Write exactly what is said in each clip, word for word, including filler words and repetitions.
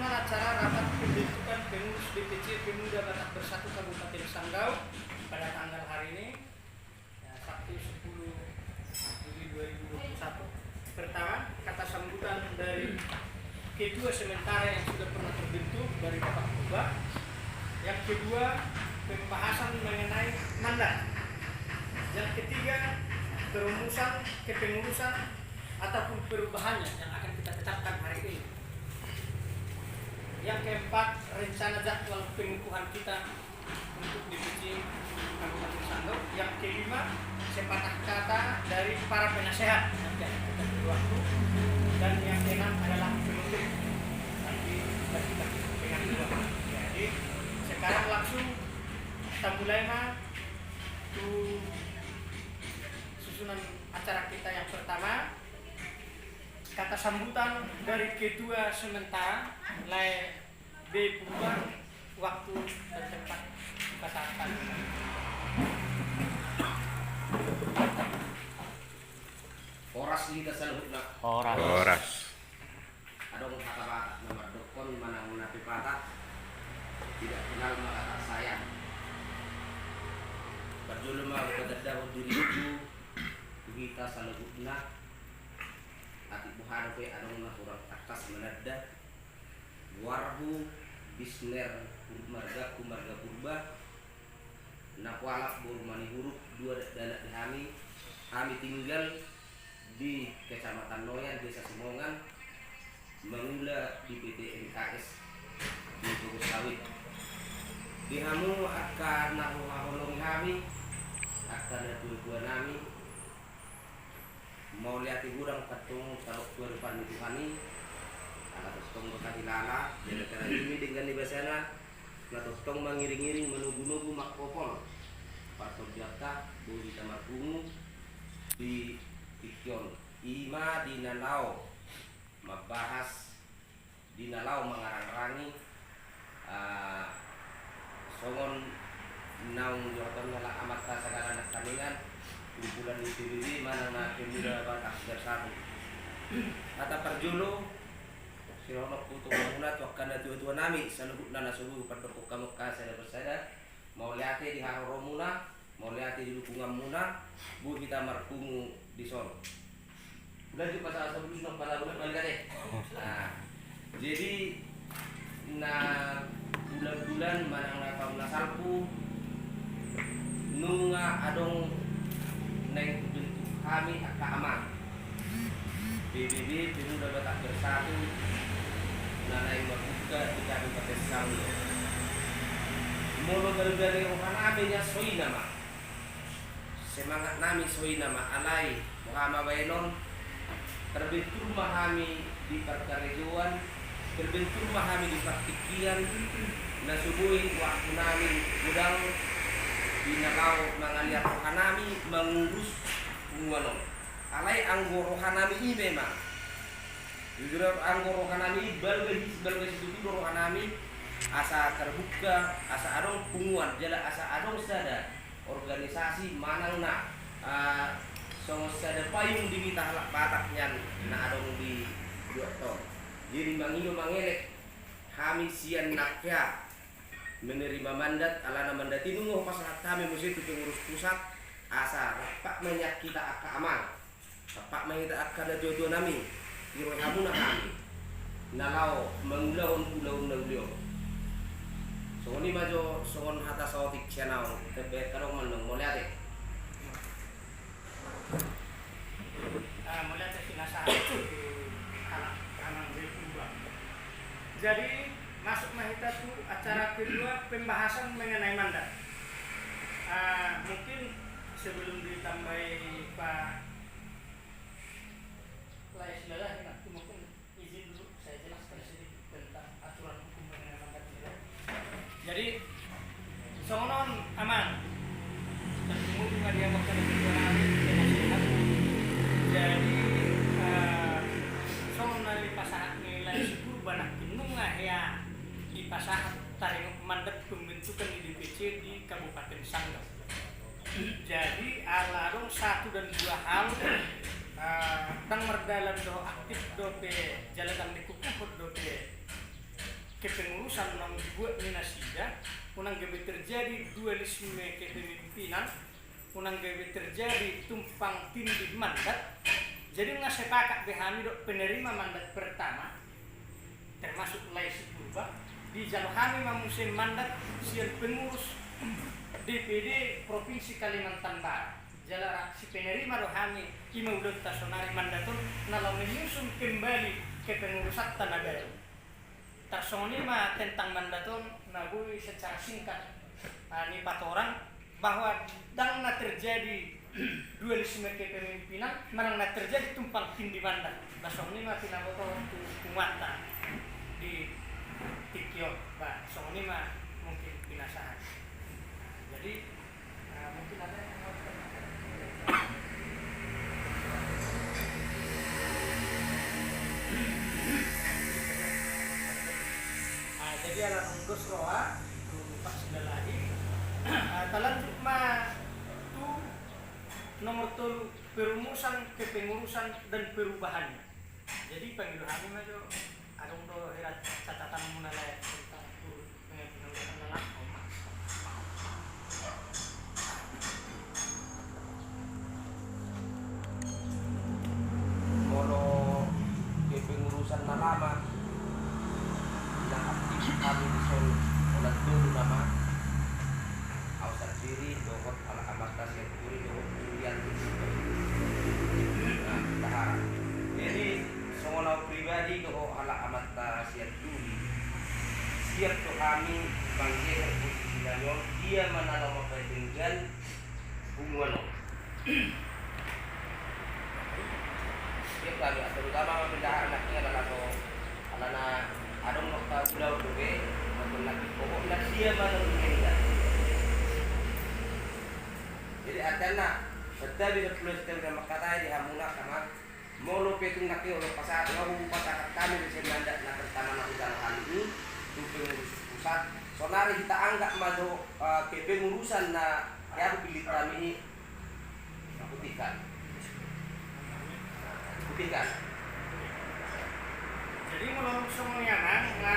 Acara rapat pembentukan pengurus D P C Pemuda Batak Bersatu Kabupaten Sanggau pada tanggal hari ini, ya, Sabtu sepuluh Juli dua ribu dua puluh satu. Pertama, kata sambutan dari ketua sementara yang sudah pernah terbentuk dari Bapak Purba. Yang kedua, pembahasan mengenai mandat. Yang ketiga, perumusan kepengurusan ataupun perubahannya yang akan kita tetapkan hari ini. Yang keempat, rencana jadwal pengukuhan kita untuk D P C Kabupaten Sanggau. Yang kelima, sepatah kata dari para penasehat. Nanti akan kita beri waktu. Dan yang keenam adalah penutup. Nanti kita beri waktu. Jadi, sekarang langsung kita mulai, ma, tu susunan acara kita yang pertama. Kata sambutan dari ketua sementara, Lae B Purba, waktu dan tempat dipersilakan. Horas di hita saluhutna. Horas. Horas. Adong hata Batak na mandokkon manang na pe patah, tidak kenal maka tak sayang. Parjolo ma hupatandahon diringku tu hita saluhutna. Atik boha dope adong na hurang tangkas mananda, goarhu Bisner, margaku marga Purba, na hualap boru Manihuruk, dua dakdanak di hami. Hami tinggal di Kecamatan Noyan, Desa Simongan, mangula di P T M K S di Bogor Sawit. Di hamu angka na huhaholongi hami, angka natuatua nami, mauliate godang tongtong tadok tu adopan ni Tuhan i. Ala tongtong do sahilala, jala tarajumi denggan ni basana, na tongtong mangiringiring, manogunogu, mangkopol partondianta, boi hita marpungu di tingki on. I ma di na laho mambahas, di na laho mangarangrangi, ah, songon naung didokhon halak amanta sagala nangkaningan, kumpulan ni P B B manang na Pemuda Batak Bersatu. Hata parjolo, sidohononku tu hamuna, tu angka natuatua nami saluhutna na so boi pandok hamu angka sada persada, mauliate di haroromuna, mauliate di dukunganmuna, boi hita marpungu dison. Lanjut masalah sebelum nang pada bulan balik ade. Nah, jadi na bulan-bulan manang na taon na salpu, nunga adong naeng hubentuk hami angka amang P B B, Pemuda Batak Bersatu, na naeng mambuka di Kabupaten Sanggau. Molo gabe roha nami na so i nama, semangat nami so i nama, alai boha ma baenon, terbentur ma hami di parkarejoan, terbentur ma hami di partingkian, na so boi waktu nami godang di na laho mangaliat roha nami mangurus punguan on. Alai anggo roha nami i memang, jujur, anggo roha nami i balga his, balga situtu do roha nami, asa terbuka, asa adong punguan, jala asa adong sada organisasi manang na, ah, songon sada payung di hita halak Batak nian na adong di luat on. Jadi mangido mangelek hami sian na pe menerima mandat, alana mandat i nunga hupasahat hami muse tu pengurus pusat, asa rampak ma nian hita angka amang, rampak ma hita angka natuatua nami, tiroi hamuna hami na laho mangulahon ulaon na uli on. Songon i ma jo songon hata saotik sian ahu, tebbe kadong mandok mauliate. Ah, mauliate pinasahat tu halak amang B Purba. Jadi masuk ma hita tu acara kedua, pembahasan mengenai mandat. Ah, mungkin sebelum ditambahi Pak Lae Silalahi, nah, cuma pun izin dulu saya jelaskan sedikit tentang aturan hukum mengenai mandat ini. Jadi songon on, amang, terhubung dengan dia makan itu. Jadi, eh, songon na dipasahat ni Lae Purba nangkin, nunga hea dipasahat taringot mandat pembentukan di D P C di Kabupaten Sanggau. Jadi ala adong satu dan dua hal, eh, ndang mardalan dohot aktif dope, jala ndang dikukuhon dope kepengurusan naung dibuat ni nasida, unang gabe terjadi dualisme kepemimpinan, unang gabe terjadi tumpang tindih mandat. Jadi nga sepakat be hami dohot penerima mandat pertama, termasuk Lae Sipurba, dijalo hami ma muse mandat sian pengurus D P D Provinsi Kalimantan Barat. Jala si penerima do hami, i ma ulaonta sonari mandat on na laho menyusun kembali kepengurusanta na baru. Tarsongon i ma tentang mandat on na boi secara singkat, ah, nipatorang bahwa ndang na terjadi dualisme kepemimpinan, manang na terjadi tumpang tindih mandat. Bah, songon i ma pinaboto tu punguanta di tingki on. Bah, songon i ma mungkin pinasahat. Nah, jadi, ah, mungkin ada yang mau ditanyakan? Ah, jadi ala nunga dos roha, tu Pak Sindalahi. Ah, talanjut ma tu nomor tolu, perumusan, kepengurusan dan perubahannya. Jadi pangido hami ma jo, adong do hira catatanmuna, Lae, tentang urut pengurusan na laho? Molo kepengurusan na lama, na aktif hami dison, holan tolu nama, au sandiri dohot halak amanta Sianturi dohot Julianti. Nah, taharan. Jadi, songon au pribadi dohot halak amanta Sianturi, siap do hami manggeher posisi nami on, dia ma na laho mambahen denggan punguan on. Siap do hami, terutama ma bendahara nangkin, alana so, alana adong do hata ulaon dope, maksudna pokokna dia ma na laho mambahen denggan. Jadi artina, santabi, sampulu sitabi na mangkatai di hamuna, amang. Molo pe tung nangkin olo pasahat, nga hupasahat hami muse mandat na pertama na hujalo hami i tu pengurus pusat. Sonari hita anggap ma jo, eh, kepengurusan na, ya, pillit hami i. Putihkan. Putihkan. Jadi molo songon i, amang, nga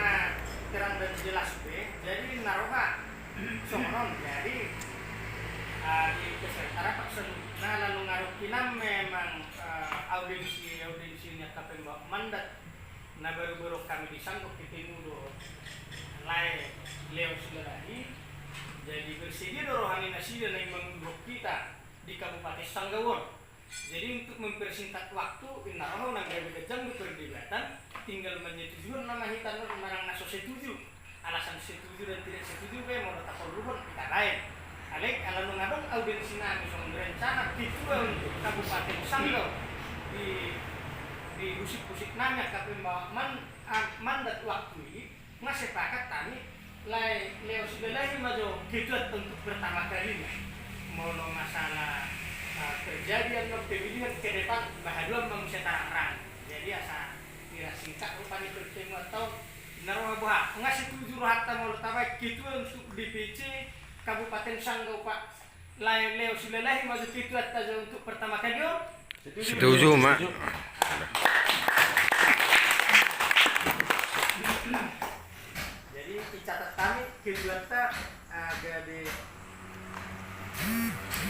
terang dan jelas be. Jadi na roha songon on, jadi, ah, di peserta rapat seluruhna, lalu ngarungkinan memang, ah, audiensi, audiensi ni angka pembawa mandat na baru-baru hami disanggop, ketemu do Lae Leo Silalahi. Jadi bersedia do roha ni nasida na ingkon mangundurhon hita di Kabupaten Sanggau on. Jadi untuk mempersingkat waktu, inna roha unang gabe ganjang do perdebatan, tinggal manyetujuhon nama hita, manang na so setuju. Alasan setuju dan tidak setuju pe molo taporluhon hita baen. Alai ala nunga adong audiensi nami songon rencana ketua untuk Kabupaten Sanggau di, di husip-husip nami angka pembawa man-, ah, mandat waktu i, nga sepakat hami, Lae Leo Silalahi ma jo ketua untuk pertama kalinya. Molo masalah, ah, terjadi annon pemilihan ke depan, bahaduan ma muse tarang-tarang. Jadi asa hira singkat rupani pertemuan on, na roha boha, nga setuju rohanta molo tabaen ketua untuk D P C Kabupaten Sanggau, Pak Lae Leo Silalahi ma jo ketuanta jo untuk pertama kali on. Setuju ma. Jadi dicatat hami ketuanta, ah, gabe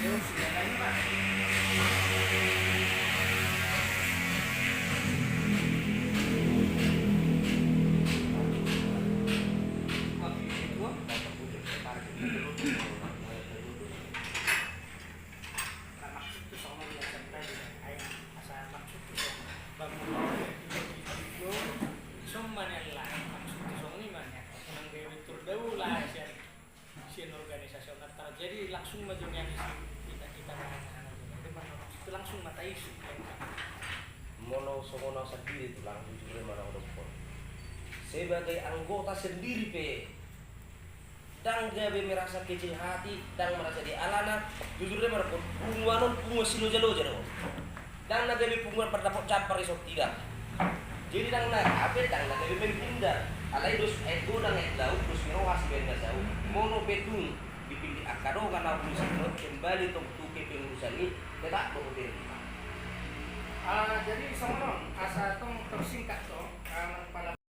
Leo Silalahi ma. Wakil ketua. Nah, maksudku songon i, asa tadi, ai, asa maksudku songon i. Bang, maksudku songon i, maksudku songon i, maksudku songon i. Unang gabe turdau lah, sian, sian organisasi on. Jadi langsung ma jo nian isi kita, kita bahas, bahas, bahas. Jadi, maksudku langsung ma taisi. Molo songon au sandiri, Tulang, jujur ma na hudokkon. Sebagai anggota sendiri pe, ndang gabe merasa kecil hati, ndang merasa di, alana, jujur do ma dokkon, punguan on punguan siloja-loja do. Ndang na gabe punguan pardapot jampar i, so tidak. Jadi ndang na, apa, ndang na gabe menghindar. Alai dos aek godang aek laut, dos ni roha sibaen na saut. Molo pe tung dipillit angka dongan, na uli sian on kembali tong tu kepengurusan i, tetap do huterima. Ah, jadi songon on, asa